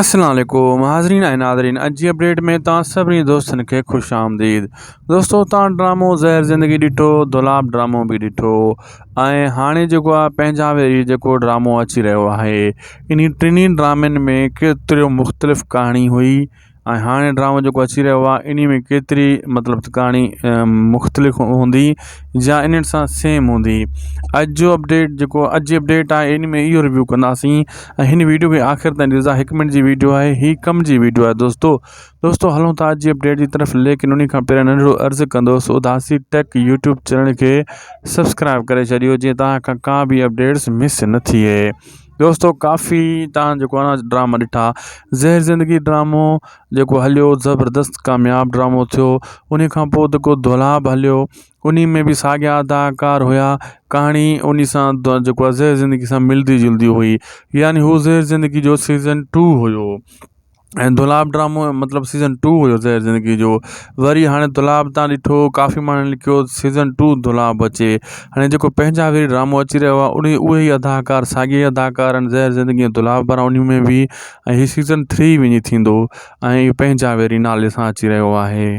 السلام عليڪم حاضرين ۽ ناظرين اڄ جي اپڊيٽ ۾ توهان سڀني دوستن کي خوش آمديد دوستو توهان ڊرامو زهر زندگي ڏٺو دولاب ڊرامو به ڏٺو ۽ هاڻي جيڪو آهي پنهنجا ويري جيڪو ڊرامو اچي رهيو آهي انهي ٽنهي ڊرامن ۾ ڪيتريون مختلف ڪهاڻي هئي ۽ هاڻي ڊرامو جيڪو اچي رهيو آهي انهي ۾ ڪيتري مطلب ته ڪهاڻي مختلف هوندي يا انهن سان سيم هوندي اڄ جو اپڊيٽ جيڪو اڄ جي اپڊيٽ آهي ان ۾ اهو ريويو ڪنداسين ۽ هن ويڊيو کي آخر تائين ڏسندا هڪ منٽ جي ويڊيو آهي هي ڪم جي ويڊيو آهي دوستو دوستو هلون ٿا اڄ جي اپڊيٽ جي طرف ليڪن انهي کان پهريان ننڍڙو عرض ڪندوس اداسي ٽيڪ يوٽيوب چينل کي سبسڪرائب ڪري ڇڏيو جيئن توهان کان ڪا به اپڊيٽس مس نه ٿئي دوستو ڪافي تان جيڪو آهي نه ڊراما ڏٺا زهر زندگي ڊرامو جيڪو هليو زبردست ڪامياب ڊرامو ٿيو ان کان پوء جيڪو دولاب هليو ان ۾ به ساڳيا اداڪار هيا ڪهاڻي ان سان جيڪو آهي زهر زندگي سان ملدي جلدي هئي يعني هو زهر زندگي جو سيزن ٽو هيو ۽ دولاب ڊرامو مطلب سيزن ٽو هيو زهر زندگي جو وري هاڻي دولاب تان ڏٺو ڪافي ماڻهن لکيو سيزن ٽو دولاب اچي هاڻي جيڪو پنهنجا وري ڊرامو اچي رهيو آهي انهي اهي ئي اداڪار ساڳي ئي اداڪار آهن زهر زندگي ۽ دولاب وارا انهي ۾ به ۽ هي سيزن ٿري وڃي ٿيندو ۽ اهو پنهنجا ويري نالي سان اچي رهيو آهي.